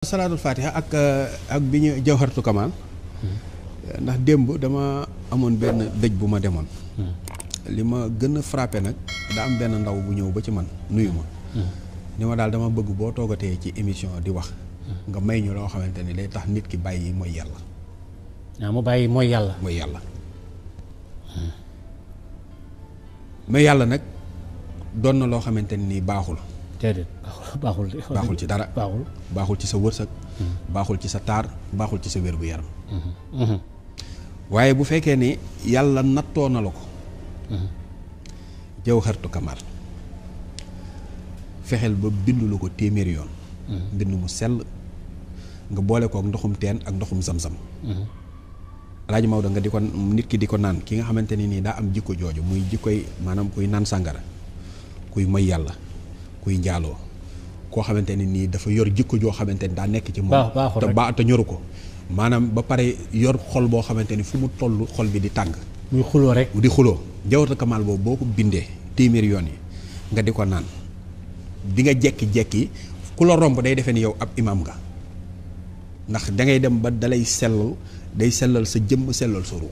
salaatul fatiha ak bi ñu jawhartu kamaan ndax démb dama amoon benn dëj bu ma demoon li ma gën a frappé nag daa am benn ndaw bu ñëw ba ci man nuyu ma ni ma daal dama bëgg boo toogatee ci émission di wax nga may ñu loo xamante ni day tax nit ki bàyyi mooy yàlla waaw mu bàyyi mooy yàlla mooy yàlla mais yàlla nag doon na loo xamante ni baaxul déedéet baaxul ci dara baaxul ci sa wërsëg baaxul ci sa taar baaxul ci sa wér gu yaram waaye bu fekkee ni yàlla nattoo na la ko jawhartu kamal fexeel ba bindu la ko téeméeri yoon mbind mu sell nga boole kook ndoxum teen ak ndoxum zam-zam Alaaji Maodo nga di ko nit ki di ko naan ki nga xamante ni nii daa am jikko jooju muy jikkoy maanaam kuy naan sàngara kuy moy yàlla kuy njaaloo koo xamante ne nii dafa yor jikko joo xamante ni daa nekk ci moom te ñoru ko maanaam ba pare yor xol boo xamante ni fu mu toll xol bi di tàng muy xuloo rek di xuloo jawhartu kamal boobu boo ko bindee téeméeri yoon yi nga di ko naan di nga jekki-jekki ku la romb day defee ni yow ab imam nga ndax da ngay dem ba dalay sellal day sellal sa jëmm sellal sa ruux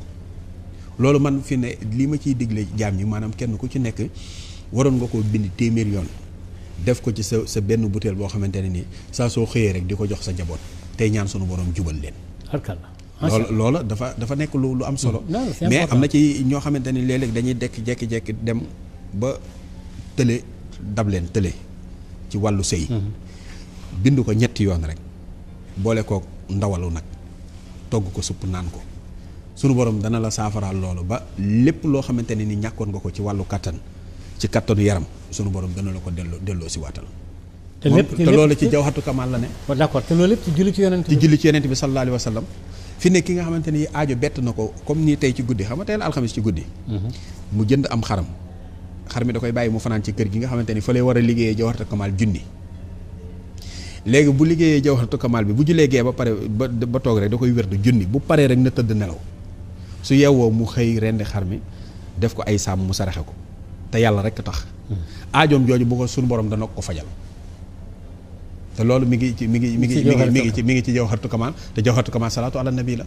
loolu man fi ne li ma ciy digle jaam yi maanaam kenn ku ci nekk waroon nga koo bind téeméeri yoon def ko ci sa benn butéel boo xamante ne nii saa soo xëyee rek di ko jox sa njaboot tey ñaan sunu borom jubal leen. loola dafa nekk lu am solo. mais am na ci ñoo xamante ni léeg-léeg dañuy jekki dem ba tële dab leen tële ci wàllu sëy bind ko ñetti yoon rek boole kook ndawalu nag togg ko supp naan ko sunu borom dana la saafaraal loolu ba lépp loo xamante ne ni ñàkkoon nga ko ci wàllu kattan ci kattanu yaram sunu borom dana la ko delloo si waatal te loolu ci jawhartu kamal la ne. d'accord te loolu lépp ci julli ci yonent bi. ci julli ci yonent bi sallallahu alayhi wa sallam fi ne ki nga xamante ni aajo bett na ko comme nii tey ci guddi xam nga tey la alxamis ci guddi. mu jënd am xar mi da koy bàyyi mu fanaan ci kër gi nga xamante ni fa lay war a liggéeyee jawhartu kamal junni. léegi bu liggéeyee jawhartu kamal bi bu jullee gee ba pare ba toog rek da koy wérdu junni bu paree rek na tëdd nelaw su yeewoo mu xëy rendi xar mi def ko ay saam mu saraxe ko. te yàlla rek tax aajoom jooju bu ko suñu borom dana ko fajal te loolu mi ngi ci jawhartu kamal te jawhartu kamal salaatu ala nabi la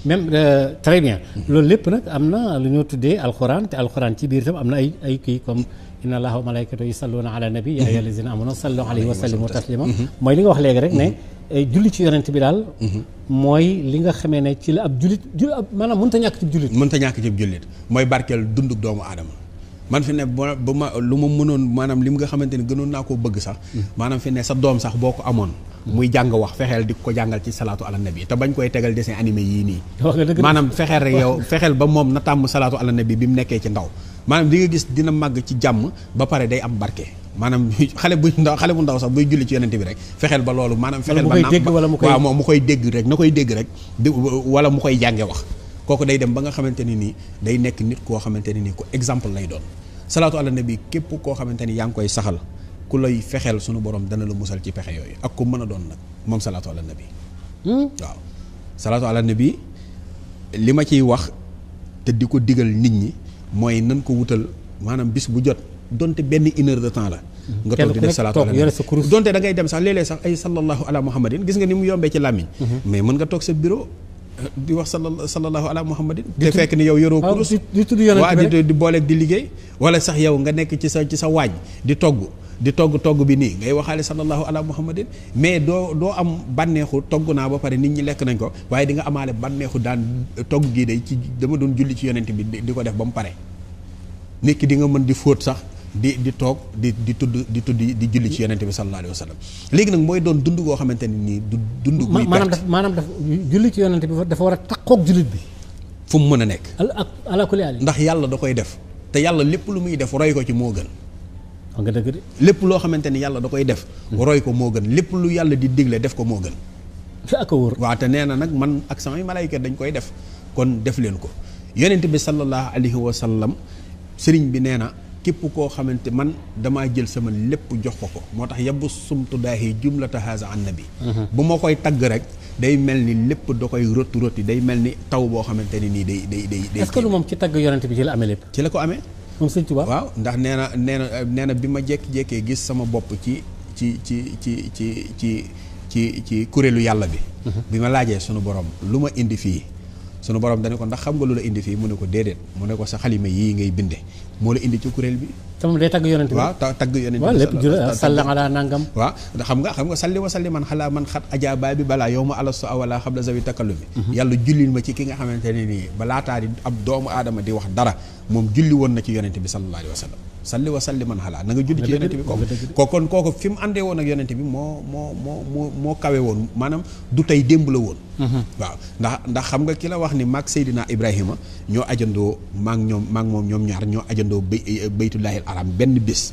même très bien loolu lépp nag am na lu ñoo tuddee alxuraan te alxuraan ci biir itam am na ay kii comme inna allaha wa malaikatahu yusalluna ala nabi ya ayyuha allazina amanu sallu alayhi wa sallimu taslima mooy li nga wax léegi rek ne julli ci yonent bi daal mooy li nga xamee ne ci la ab jullit maanaam mënta ñàkk ci jullit mooy barkeel dunduk doomu aadama man fi ne bu ma lu ma mënoon maanaam li nga xamante ni gënoon naa koo bëgg sax maanaam fi ne sa doom sax boo ko amoon muy jàng wax fexeel di ko jàngal ci salaatu ala nabi te bañ koy tegal dessin animé yii nii maanaam fexeel rek yow fexeel ba moom na tàmm salaatu ala nabi bi mu nekkee ci ndaw maanaam di nga gis dina màgg ci jàmm ba pare day am barke maanaam xale bu ndaw sax buy julli ci yonent bi rek fexeel ba loolu maanaam fexeel ba waaw moom mu koy dégg rek na koy dégg rek wala mu koy jànge wax kooku day dem ba nga xamante ni nii day nekk nit koo xamante ni nii ko exemple lay doon salaatu ala nabi képp koo xamante ni yaa ngi koy saxal ku lay fexeel sunu borom dana la musal ci pexe yooyu ak ku mën a doon nag moom salaatu ala nabi waaw salaatu ala nabi li ma ciy wax te di ko digal nit ñi mooy nan ko wutal maanaam bis bu jot donte benn une heure de temps la nga toog di def salaatu ala nabi donte da ngay dem sax léeg-léeg sax ay sallallahu ala muhammadin gis nga ni mu yombee ci làmmiñ mais mën nga toog sa bureau di wax sallallahu ala muhammadin te fekk ni yow yoroo kurus waa di booleeg di liggéey wala sax yow nga nekk ci sa waañ di togg bi nii ngay waxaale sallallahu ala muhammadin mais doo am bànneexu togg naa ba pare nit ñi lekk nañ ko waaye di nga amaale bànneexu daan togg gii day ci dama doon julli ci yonent bi di ko def ba mu pare nit ki di nga mën di fóot sax di toog di julli ci yonent bi sallallahu alayhi wa sallam léegi nag mooy doon dund goo xamante ne nii du dund guy maanaam daf julli ci yonent bi dafa war a takkook jullit bi fu mu mën a nekk ala kulli haal ndax yàlla da koy def te yàlla lépp lu muy def roy ko ci moo gën wax nga dëgg de lépp loo xamante ni yàlla da koy def roy ko moo gën lépp lu yàlla di digle def ko moo gën fi ak a wóor waaw te nee na nag man ak samay malaayika dañ koy def kon def leen ko yonent bi sallallahu alayhi wa sallam sëriñ bi nee na képp koo xamante man damaa jël sama lépp jox ko moo tax yabbu sumtu daahi jumlata haza an nabi bu ma koy tagg rek day mel ni lépp da koy roti day mel ni taw boo xamante ni nii day est-ce que lu moom ci tagg yonent bi ci la amee lépp ci la ko amee moom sëñ Tuubaa waaw ndax nee na bi ma jékki-jékkee gis sama bopp ci ci kuréelu yàlla bi. bi ma laajee sunu borom lu ma indi fii sunu borom dane ko ndax xam nga lu la indi fii mu ne ko déedéet mu ne ko sa xalima yii ngay binde moo la indi ci kuréel bi. te moom day tagg yonent bi. waaw tagg yonent bi. waaw lépp salla ala nangam. waaw xam nga salli wa salli man xalaa man xat ajaaba bi balaa yow ma alastu awala xabla zawi takallumi. yàlla jullil ma ci ki nga xamante ne nii balaataa di ab doomu aadama di wax dara moom julli woon na ci yonent bi sallallahu alayhi wa sallam. salli wa salli man xalaa na nga julli ci yonent bi kooku fi mu àndee woon ak yonent bi moo kawe woon maanaam du tey démb la woon. waaw ndax xam nga ki la wax ni maag Seydina Ibrahima ñoo ajandoo maag moom ñoom ñaar ñoo ajandoo baytullahil aram benn bés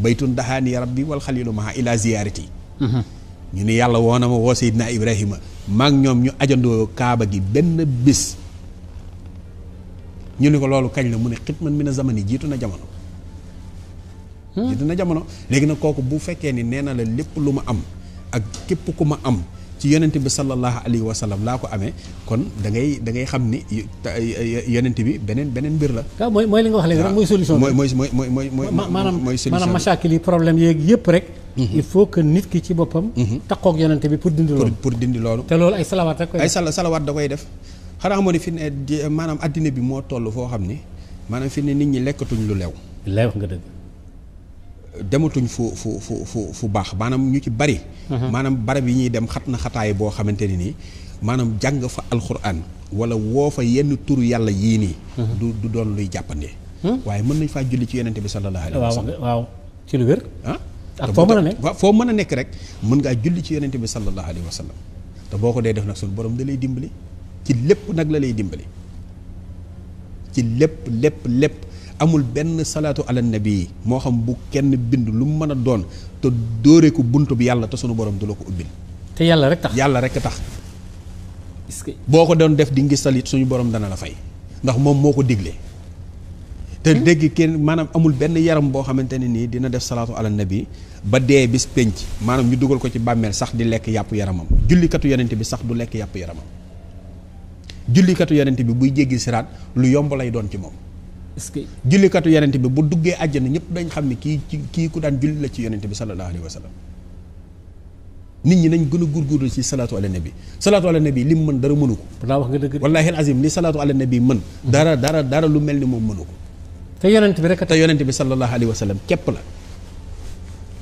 baytun dahaani rabbi wal xalilu maha ila ziyaarati ñu ni yàlla woo na ma woo Seydina Ibrahima maag ñoom ñu ajandoo kaaba gi benn bés ñu ni ko loolu kañ la mu ne xitman mi na zamani jiitu na jamono léegi nag kooku bu fekkee ni nee na la lépp lu ma am ak képp ku ma am ci yonent bi sallallahu alayhi wa sallam laa ko amee kon da ngay xam ni yonent bi beneen mbir la. waaw mooy li nga wax léegi rek mooy solution bi. mooy solution maanaam masaakil yi problème yeeg yëpp rek. il faut que nit ki ci boppam. takkook yonent bi pour dindi loolu. pour dindi loolu. te loolu ay salawaat rek koy def. ay salawaat da koy def xanaa xamoo ni fi ne maanaam addina bi moo toll foo xam ni maanaam fi ne nit ñi lekkatuñ lu lew. lew nga dëgg. dematuñ fu baax maanaam ñu ci bari. maanaam barab yi ñuy dem xat na xataay boo xamante ne nii maanaam jàng fa alxuraan wala woo fa yenn turu yàlla yii nii. du doon luy jàppandee. waaye mën nañ faa julli ci yonent bi sallallahu alayhi wa sallam. waaw ci lu wér. ak foo mën a nekk foo mën a nekk rek mën ngaa julli ci yonent bi sallallahu alayhi wa sallam te boo ko dee def nag suñu borom da lay dimbali ci lépp nag la lay dimbali ci lépp. amul benn salaatu ala nabi moo xam bu kenn bind lu mu mën a doon te dóore ko bunt bi yàlla te sunu borom du la ko ubbil. te yàlla rek tax. est-ce que boo ko doon def di ngis salit suñu borom dana la fay ndax moom moo ko digle. te dégg kenn maanaam amul benn yaram boo xamante ne nii dina def salaatu ala nabi ba dee bis penc maanaam ñu dugal ko ci bàmmeel sax di lekk yàpp yaramam jullikatu yonent bi sax du lekk yàpp yaramam jullikatu yonent bi buy jéggi siraat lu yomb lay doon ci moom. est-ce que jullikatu yonent bi bu duggee àjjana ñëpp dañ xam ne kii ku daan julli la ci yonent bi sallallahu alayhi wa sallam nit ñi nañ gën a góorgóorlu ci salaatu ala nabi li mu mën dara mënu ko. wax nga dëgg. wallaahi azim li salaatu ala nabi mën. dara lu mel ni moom mënu ko. te yonent bi rek. te yonent bi sallallahu alayhi wa sallam képp la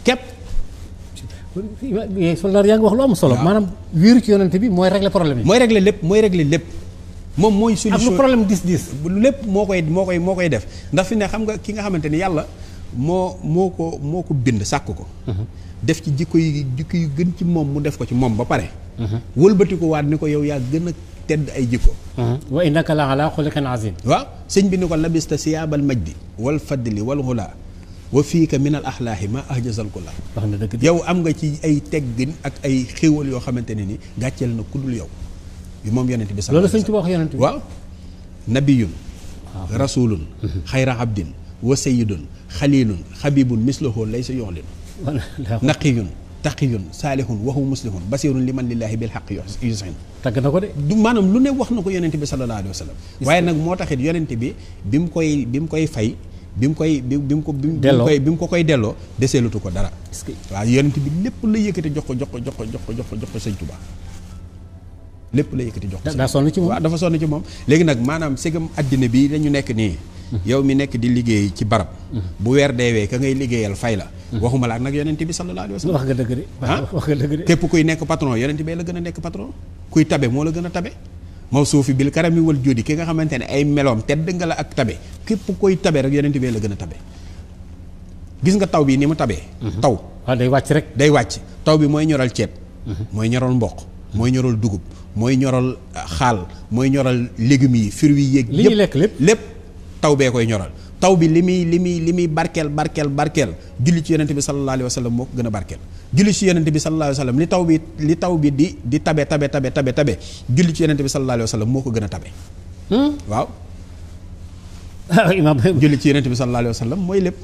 képp. soldaar yaa ngi wax lu am solo. maanaam wéeru ci yonent bi mooy régler problème yi. mooy régler lépp. moom mooy solution ak lu problème dis lépp moo koy def ndax fi ne xam nga ki nga xamante ni yàlla moo ko bind sàkk ko. def ci jikko yu gën ci moom mu def ko ci moom ba pare. wëlbati ko waat ni ko yow yaa gën a tedd ay jikko. wa innaka la ala xuluqin azim. waaw sëñ bi ni ko labista siyaabal majdi wal fadli wal xulaa wa fiika min al axlaahi ma ahjazal kulla. wax na dëgg yow am nga ci ay teggin ak ay xéwal yoo xamante ne ni gàcceel na ku dul yow. bi moom yonent bi loolu sëñ Tuubaa wax yonent bi waaw nabiyun rasulun xayra abdin wa sayyidun xalilun xabibun mislahu laysa yoxlin naqiyun taqiyun saalihun waxu muslihun basirun liman lillahi bil xaq yusin tagg na ko de du maanaam lu ne wax na ko yonent bi sallallahu alayhi wa sallam waaye nag moo taxit yonent bi bi mu koy fay bi mu ko koy delloo deseelutu ko dara waaw yonent bi lépp la yëkkati jox ko sëñ Tuubaa lépp la yëkkati jox ko. daa sonn ci moom waaw dafa sonn ci moom. léegi nag maanaam segam addina bi dañu nekk nii. yow mi nekk di liggéey ci barab. bu weer deewee ka ngay liggéeyal fay la. waxuma la ak nag yonent bi sallallahu alayhi wa sallam. wax nga dëgg de. wax nga dëgg de. képp kuy nekk patron yonent bi la gën a nekk patron. kuy tabe moo la gën a tabe. moo suufi bil karami wal jóodi ki nga xamante ne ay meloom tedd nga la ak tabe képp koy tabe rek yonent bi la gën a tabe. gis nga taw bi ni mu tabee. taw waaw day wàcc rek. day wàcc taw bi mooy ñoral ceeb. mooy ñoral mboq. mooy ñoral dugub. mooy ñoral xaal mooy ñoral légumes yi fruits yi yéeg li ñuy lekk lépp taw bee koy ñoral taw bi li muy barkeel julli ci yonent bi sallallahu alayhi wa sallam moo ko gën a barkeel julli ci yonent bi sallallahu alayhi wa sallam li taw bi di tabe julli ci yonent bi sallallahu alayhi wa sallam moo ko gën a tabe waaw imaam julli ci yonent bi sallallahu alayhi wa sallam mooy lépp